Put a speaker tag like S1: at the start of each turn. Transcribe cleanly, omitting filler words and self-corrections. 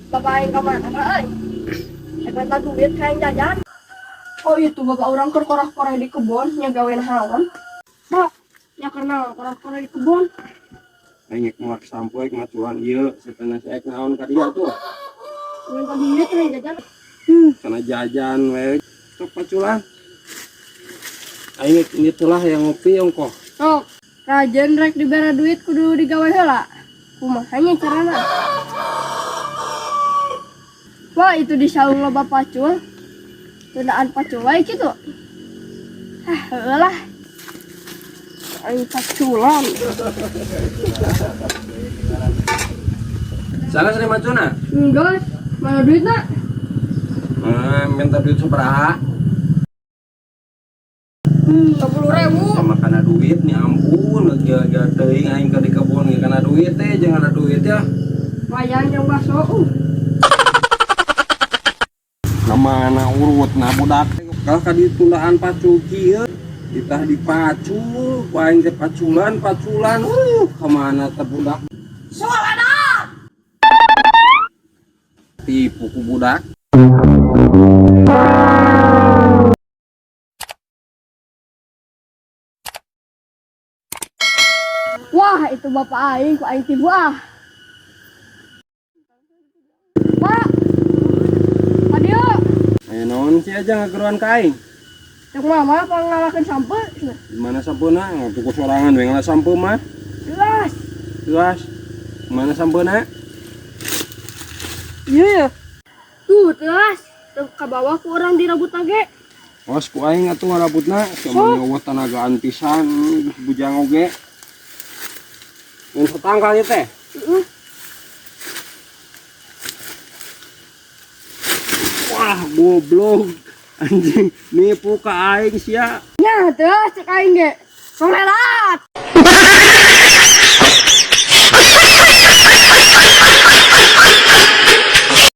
S1: Bapak aing ka mana euy? Rek minta duit ka aing jajan. Oh itu bapak orang keur korah-korah di kebon nya gawe naon? Pak, nya keur naon korah-korah di kebon?
S2: Aing rek ngelak sampo rek maculan ieu satana si ek naon ka dia tuh.
S1: Minta duit ka aing jajan.
S2: Sana jajan we sok paculan. Aing rek ini lah yang ngopi ongkoh.
S1: Sok, rajin rek dibere duit kudu digawe heula. Kumaha nya carana? Wah, itu di saung loba pacul. Tundaan pacul wae kitu. Ah, heueuh lah. Aing paculan.
S2: Sana sering macuna?
S1: Enggak, mana duitna?
S2: Minta duit sabaraha?
S1: 50.000.
S2: Sama kana duit nih ampun, gila-gila teuing aing ka di kebon ge kana duit teh, jangan ada duit ya.
S1: Wayan yang bakso.
S2: Kamana urut nah budak. Kalau ka ditundaan pacul kieu, ditah dipacul, ku aing teh paculan, paculan. Kamana teh budak?
S1: Suara.
S2: Tipu ku budak.
S1: Wah, itu bapak aing ku aing tipu ah. Pak. Adio,
S2: Ayo naon sih aja ngageroan ka aing.
S1: cek mama apa ngalakeun sampe?
S2: Di mana sampeuna? Ngopi ku sorangan we ngalah sampe mah.
S1: Jelas.
S2: Jelas. Mana sampeuna?
S1: Iya ya. Tuh, jelas. Tuh ka bawah ku orang dirabut ge.
S2: Awas ku aing atuh ngarabutna, sama eueuh tanagaan pisan geus bujang oge. Mun satangkal ieu teh.
S1: Heeh.
S2: Wah, goblok. Anjing, nipu ka aing sia.
S1: Nya, terus cek aing ge. Solelat.